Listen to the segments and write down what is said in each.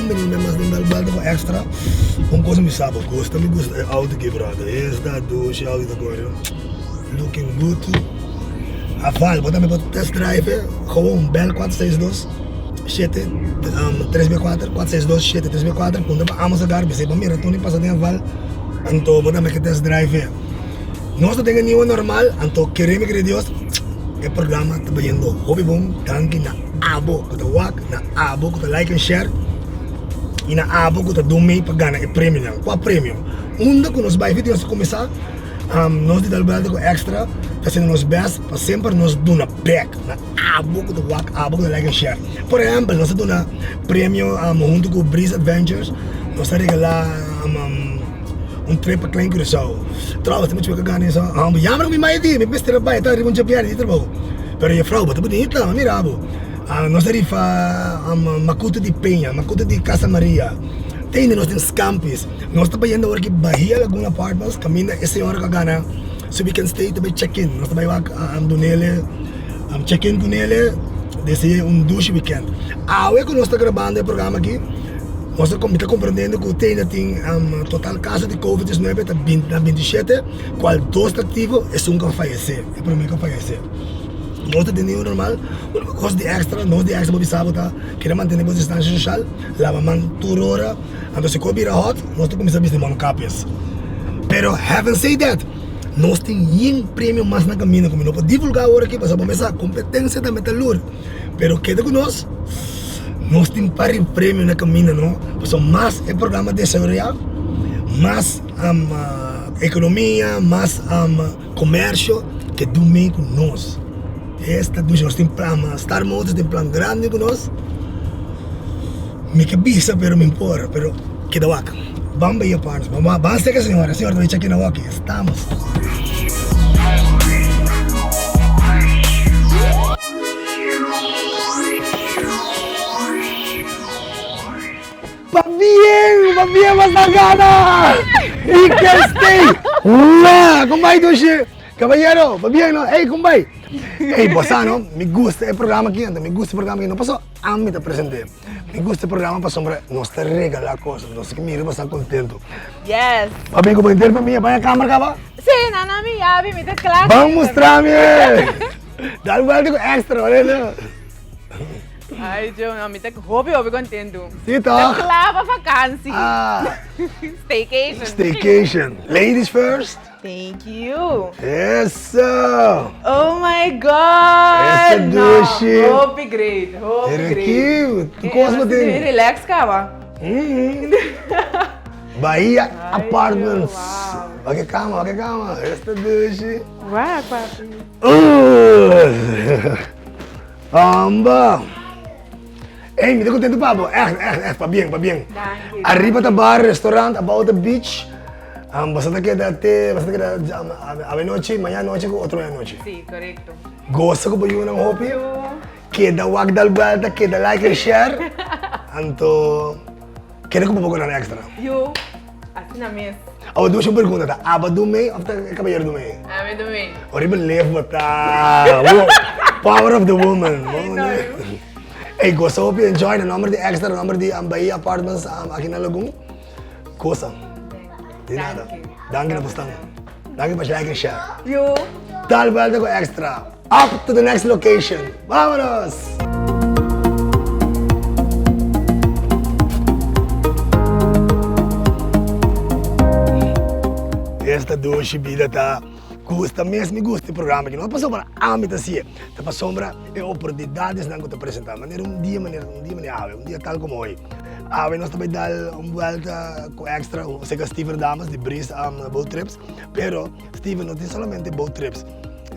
bini un bes mas den Dal Buelta ku Extra. Un kos mi sa bo gusta, mi gusta e auto aki brother. Esta dushi auto ta kore. Looking good. Afal, bo tambe por test drive e. Gewoon bel 462 7 3B4, 462 7 3B4. Puntra pa Amos Agar, bis'e bo mira Tony pasa den Afal. Anto bo tambe ke test drive e. Nos ta den e niwo normal, anto kere mi kere Dios, e programa ta bayendo hopi bon. Danki na abo ku ta wak, na abo ku ta like en share i na abo ku ta dun mei pa gana e premionan. Kua premio? Unda ku nos bai video nos ta kuminsá, nos di Dal Buelta ku Extra ta hasiendo nos best pa semper nos duna bek na abo ku ta wak, abo ku ta like en share. Por ehèmpel, nos ta duna premio huntu ku Breeze Adventures, nos ta regalá un trip pa Klein Curaçao. Trouwens, tin mucha ku gana eso. Homber, jammer ku mi mai di, mi mester a bai, ta riba un djabièrnè di trabou. Pero juffrouw, bo ta bunita, mi mira bo. Nos a rifa makutu di Peña, makutu di Casa Maria. Te ainda nos tin scampis. Nos ta bayendo awor aki Bahia Lagoon Apartments, kaminda e señora ku a gana su weekend stay ta bai check in. Nos ta bai wak dunele, check in kunele, desea un dushi weekend. Awe ku nos ta grabando e programa aki, Nos ta mi ta komprendiendo ku te ainda tin total kaso di covid 19 ta na 27, kual dos ta aktivo, esun ku a fayesé, e promé ku a fayesé. Nos ta tene un normal, úniko kos di èkstra, nos di èkstra bo bisa bo ta kere mantené bo distansia soshal, laba man tur ora, anto si kos bira hòt, nos ta kuminsá bisti mondkapjes. Pero having said that, nos tin yin premio mas na kaminda ku mi no por divulgá awor aki pasobra bo mester sa kompetensia tambe ta lur. Pero keda ku nos, nos tin par di premio na kaminda no, pasobra mas e programa desaroyá, mas ekonomia, mas komersio ke dun mei ku nos. Esta dushi, nos tin plan, Star Motors tin plan grandi ku nos. Mi ke bisa pero mi por, pero keda wak. Ban bay apart, ban seka señora, señora ta bay chekina wak, estamos. Pabien, pabien mas na gana! Ike stay! Wah! Kon bai dushi? Caballero, pabien no? Ey, kon bai? Ey, bo sa no, mi gusta e programa aki, anto mi gusta e programa aki no paso ami ta presente. Mi gusta e programa pasobra nos ta regala cos, nos ke mira bo sa contento. Yes. Pabien ku bo henter famia, bai a camera kaba? Si, nan a mi yabi, mi ta kla. Ban mustra mi! Dal buelta ku extra, wale no. Ay, Joe, no, mi ta hopi, hopi kontentu. Sí, toch? Ta kla pa vakansi. Ah. Staycation. Staycation. Ladies first. Thank you. Eso. Oh my God. Eso dushi. No, hopi great, hopi Era great. cute. Tu kos bo tin. Relax kaba. Bahia Ay, Apartments. wow. Wak e kama, wak e kama. Esta dushi. Wak, papi. Amba! Ey, mi ta contento pa bo. Echt, echt, echt. Pabien, pabien. Danki. Arriba ta bar, restaurant, abao ta beach. Um, boso ta keda te, boso ta keda um, avenochi, mañana nochi ku otro mañana nochi. Sí, correcto. Gosa ku bo yunan hopi. Keda wak dal buelta, keda like en share. Anto, keda ku bo poko nan extra. Yo, asina mes. Awa dushi un pregunta ta aba du mei of ta e caballero du mei? Ami du mei. Horrible lef bo ta. Power of the woman. Ey gosa hopi enjoy na nomber di extra na nomber di Bahia Apartments aki na Lagun. Gosa. Di nada. Danki na bosnan. Danki pa like and share. Yo. Tal vuelta ku extra. Up to the next location. Vámonos! Esta dushi bida ta gusta mes mi gusta e programa aki no pasobra ami ta hacié ta pasobra e oportunidadesnan ku ta presenta manera un dia manera un dia manera awe un dia tal como hoy awe nos ta bai dal un buelta ku extra seka Steven Damas di Breeze Boat Trips pero Steven no tin solamente boat trips,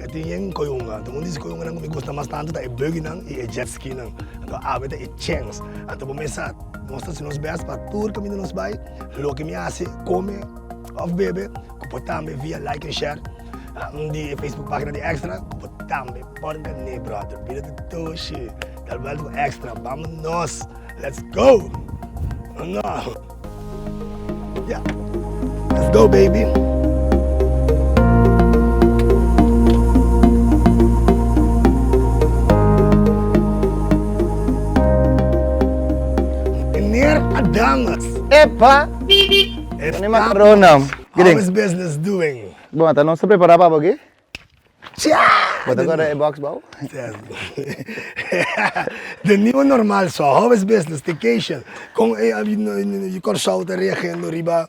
e tin yen koyunga. Anto un di su koyunganan ku mi gusta mas tantu ta e buggynan i e jet skinan. Anto awe ta e chèns. Anto bo mes sa, nos ta hasi nos bèst pa tur kaminda nos bai, loke mi hasi, kome òf bebe, ku por tambe via like en share di e Facebook página di Extra, ku por tambe por gané, bròder. Bida ta dushi. Dal buelta ku Extra. Bamonos! Let's go! No! Yeah. Let's go, baby. Meneer a Epa! Pone macarona. How is business doing? Bon, ta nos ta prepara pa bo aki. Bo ta kore e box bou? The new normal so, how is business, staycation, kon e Kòrsou ta reagiendo riba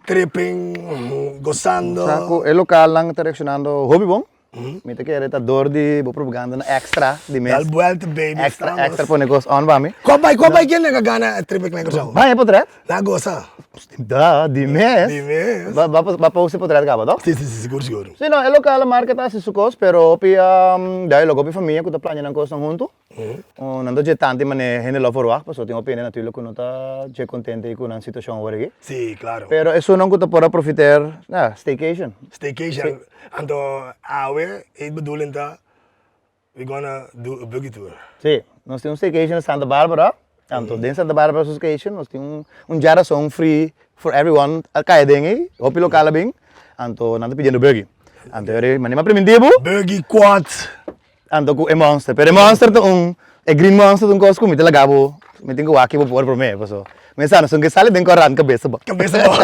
tripping, gozando? Sa ku e lokalnan ta reakshonando hopi bon. Mi ta kere ta dor di bo propaganda extra di mes. Dal buelta baby, Extra, estamos. extra pone cos on pa mi. Kua bai, kua bai kende ka gana e trip Klein Kòrsou? Baña potret? Na gosa. Da, di mes. Di mes. Ba, ba, ba post e potret kaba, toh? Si, si, si, sigur, sigur. Si no, e lokale marka ta hasi su kos, pero hopi, duidelijk, hopi famia ku ta plania nan kosnan huntu. Nan ta dje tanti manera hende lo verwacht, pasobra tin hopi hende natuurlijk ku no ta dje kontente ku nan situashon awor aki. Si, klaro. Pero esunnan ku ta por a profiter, ya, staycation. Staycation. Anto awe e bedoeling ta we gonna do a buggy tour. Si, nos tin un staycation na Santa Barbara, anto den Santa Barbara su staycation nos tin un un djarason free for everyone a kaya den ei, hopi lokal a bin, anto nan ta pidiendo buggy. Anto e manera mi a priminti bo. Buggy, quad. Anto ku e monster, pero e monster ta un, e green monster ta un kos ku mi ta laga bo, mi tin ku wak bo por promé, paso mi sa no son ke sali den korant kabesa bo. Kabesa bo.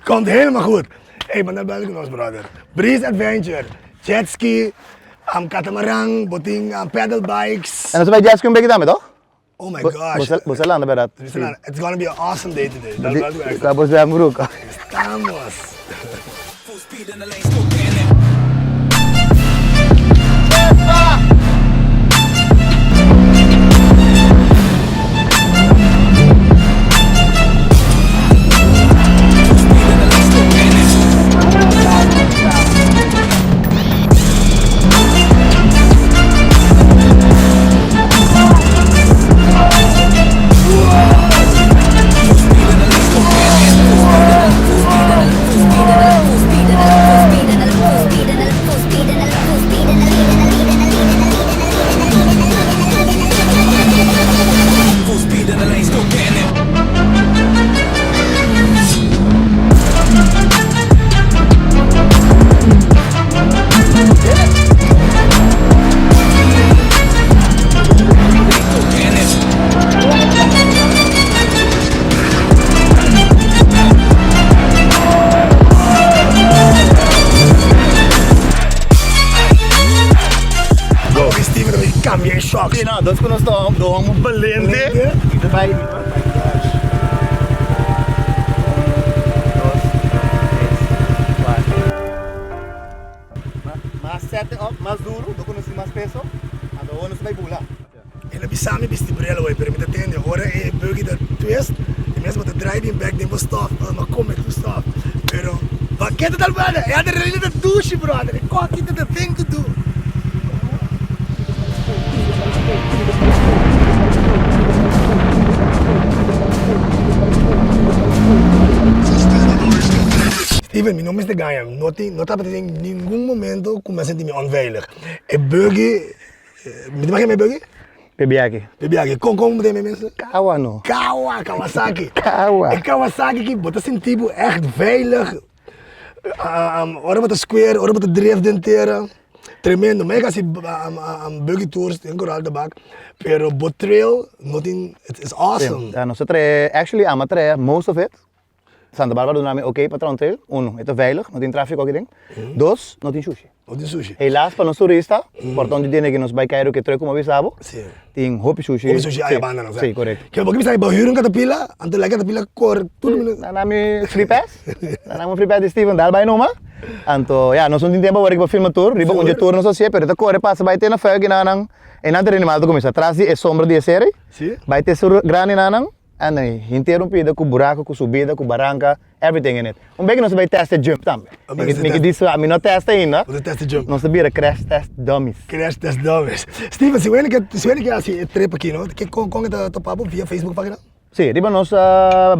Komt helemaal goed. Ey, manda bel ku nos brother. Breeze Adventure, jet ski, catamaran, bo tin paddle bikes. En nos ta bai jet ski un beki tambe toh? Oh my gosh. Bo sa landa berdad? It's gonna be an awesome day today. Dal bel ku extra. Ka bo zwem broek. Estamos. Go, Steven, we cambia e shocks. Sí, no, dos ku nos ta homo balente. Mi ta bai. Mas sete op, mas duro, do conoci mas peso, anto awor nos ta bay bula. El a bisa mi bisti bril awor, pero mi ta tende ora e buggy ta twist, e mes bo ta draai bin bek den bo stof, bo a come tur stof, pero ba ke ta tal brother, e adrenalina ta dushi brother, e koki ta the thing to do. Steven, mi no mester gaña, no tin, no tabata tin ningun momento ku mi a sinti mi onveilig. E buggy, mi ta imagina e buggy? P'e biahe. P'e biahe. Kon, kon bo ta yama e mes? Kawa no. Kawa, Kawasaki. Kawa. E Kawasaki ki bo ta sinti bo ègt veilig. Ora bo ta square, ora bo ta drift den tera, tremendo. Mi a hasi buggy tours den Koral Tabak, pero bo trail no tin, it's awesome. Sí, nos a trae, actually amo a trae most of it. Santa Barbara duna mi ok pa traha un trail, uno, e ta veilig, no tin trafiko aki den. Dos, no tin shushi. No tin sushi. Helaas pa nos turista, porton di dene ku nos bai kairu ke truk komo bisa bo, tin hopi sushi. Hopi sushi aya banda nan sa. Sí, korekto. Ke bo ke bisa bo hür un katapila, anto lei katapila kore tur mi. Nan a mi free pass, nan a mi un free pass di Steven dal bai numa. Anto ya, nos no tin tempo awor pa filma tur, riba un dje tur nos a hasié, pero e ta kore pasa bai te na fuik i nan nan, einan ta rindi mal ta kuminsá, tras di e sombra di e seri, bai te sur grandi nan nan. Anyway, henter un pida ku buraku, ku subida, ku baranka, everything in it. Un beki nos ta bai test e jump tambe. Mi ki di sua, mi no test ainda. Bo ta test e jump. Nos ta bira crash test dummies. Crash test dummies. Steven, si wende ke, si wende ke hasi e trip aki no, ke kon kon e ta topa bo via Facebook pagina? Si, riba nos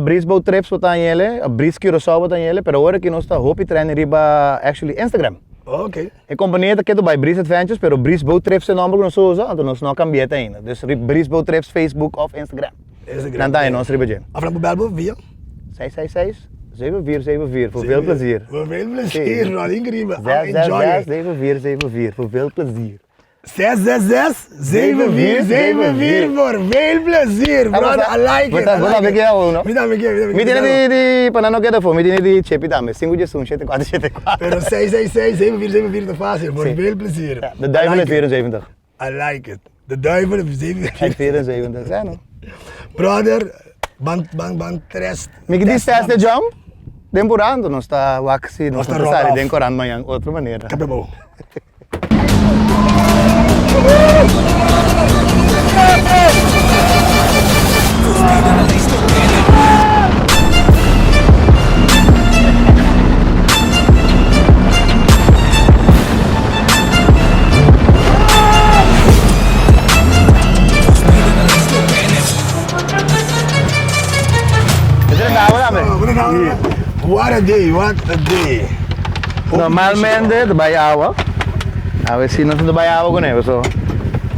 Breeze Boat Trips bo ta haña el'e, Breeze Curaçao bo ta haña el'e, pero awor aki nos ta hopi trending riba actually Instagram. Ok. E kompania ta ketu bai Breeze Adventures, pero Breeze Boat Trips e nomber ku nos usa, anto nos no a kambi'é te ainda. Dus Breeze Boat Trips Facebook òf Instagram. Instagram. Nan ta haña nos riba dje. Of nan por bèl bo via? 666 7474, Voor veel plezier. Voor veel plezier, man. Increíbel. 666 7474, Voor veel plezier. Zes zes zes, zeven vier, zeven vier voor veel plezier, brother. I like it. Bo tambe ke awo, no? Mi tambe ke, mi tambe ke. Mi tene di, di, pa nan no keda afó, mi tene di Chepi tambe, sinku djes un, shete kuater, shete kuater. Pero seis seis seis, zeven vier, zeven vier ta fácil, voor veel plezier. Ja, de duivel heeft 74. I like it. De duivel heeft 74. Hij 74, ja no. Brother, ban, ban, ban tres. Mi ke di test de jump, den por anto nos ta wak si nos ta ta rock sali off. den korant mañan otro manera. Kape bou. What a day, what a day. Normalmente ta bai awa. Awe si nos no ta bai awa kuné, paso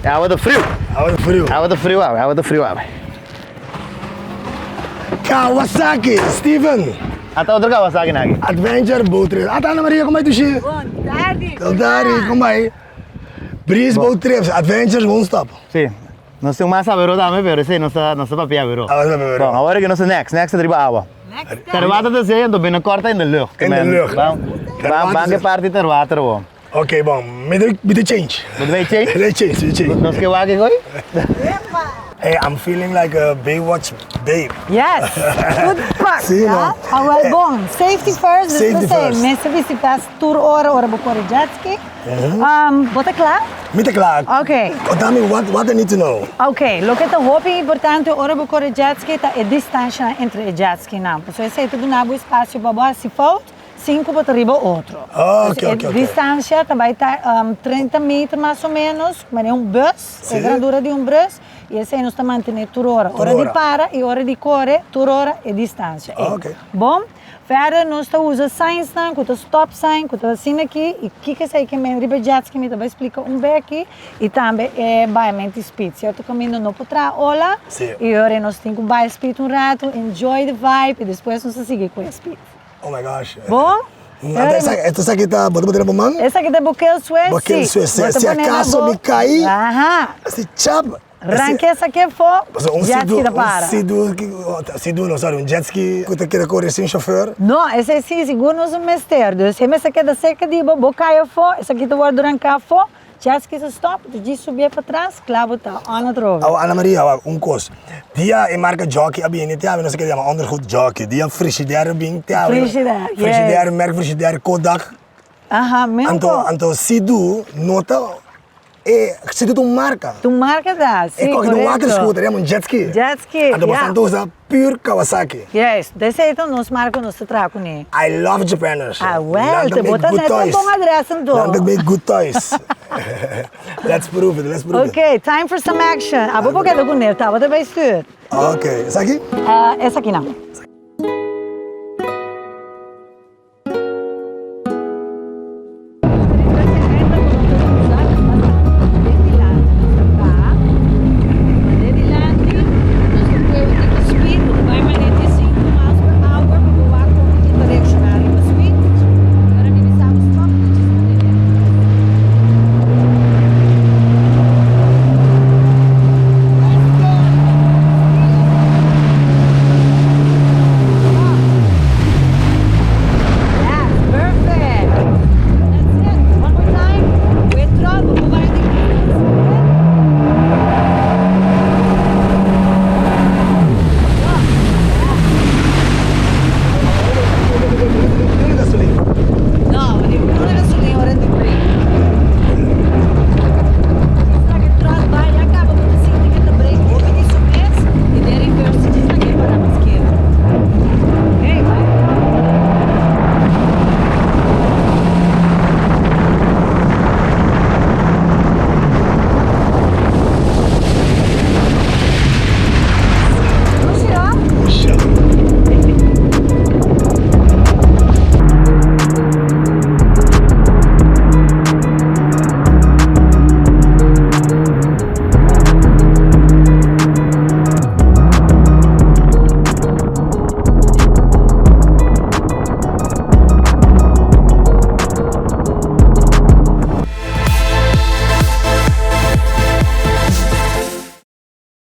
e awa ta friu. Awa ta friu. Awa ta friu awe, awa ta friu awe. Kawasaki, Steven. Ata otro Kawasaki na aki. Adventure Boat Trip. Ata Ana Maria, kon bai tushi? Bon tardi. Bon tardi, kon bai? Breeze Boat Trips, Adventures won't stop. Si. Nos tin un mas aberó tambe, pero esei nos ta nos ta papia aberó. Ah, nos ta papia aberó. Bon, awor ke nos ta next, next ta riba awa. Next step. Terwater ta sei, anto binnenkort ta in de lucht. In de lucht. Ban, ban, ban ke parti terwater bo. Ok, bon, mi ta mi ta change. Bo ta bay change? Mi ta change, mi ta change. Nos ke wak e koe? Hey, I'm feeling like a Baywatch babe. Yes, good pak. Sí, no. Ah, wel bon. Safety first, dus Safety p'esei first. mester bisti vest tur ora ora bo kore jet ski. Bo ta kla? Mi ta kla. Ok. Conta mi what, what I need to know. Ok, loke ta hopi importante ora bo kore jet ski ta e distanshanan entre e jet skinan. Pasobra esei ta duna bo espasio pa bo hasi fout sin ku bo ta riba otro. Oh, ok, Dus e ok, ok. distansha ta bai ta 30 meter mas o menos, manera un bus, e Sí. grandura di un bus, i esei nos ta mantené tur ora. Tur Ora di ora. para i ora di kore, tur ora e distansha ei. Oh, ok. Bon, verder nos ta usa signsnan ku ta stop sign, ku ta asina aki, i kiko esei ke men riba jetski mi ta bai splika un beki, i tambe e baiamento di speed. Sierto kaminda no por traha ola, Sí. i ora nos tin ku bai speed un ratu, enjoy the vibe, i despues nos ta sigui ku e speed. Oh my gosh. Bo? Esta esaki ta, bo ta pone na bo man? Esaki ta bo kill switch, Bo kill switch, si. si acaso mi kai, si chap. Ranke esaki afó, jet ski ta para. Un sea-doo, sea-doo no, sorry, un jet ski ku ta keda kore sin chauffeur. No, esei si, sigur nos un mester. Dus e mester keda serka di bo, bo kai afó, esaki ta wòrdu ranká afó. Jet ski ta stop, ta djis subié patras, kla bo ta on atrobe. Awa Ana Maria, wak un kos. Dia e marka Jockey a bini te awe no se ke yama ondergoed Jockey. Dia Frigidaire a bin te awe. Frigidaire, yes. Frigidaire, merk Frigidaire, Kodak. Aha, mesmo Anto, ko. anto Sea-Doo no ta e, Sea-Doo ta un marka. Ta un marka ta, si, E koke ta un water korekto. scooter, yama un jet ski. Jet ski, Anto ya. boso ta usa pur Kawasaki. Yes, desei ta nos marka nos ta traha kuné. I love Japaners. Ah, wel, te bo ta net un bon adres anto. Nan ta make good toys. Let's prove it, let's prove it. Ok, time for some action. Abo por keda kuné, tabata bai stuur. Ok, esaki? Esaki nan.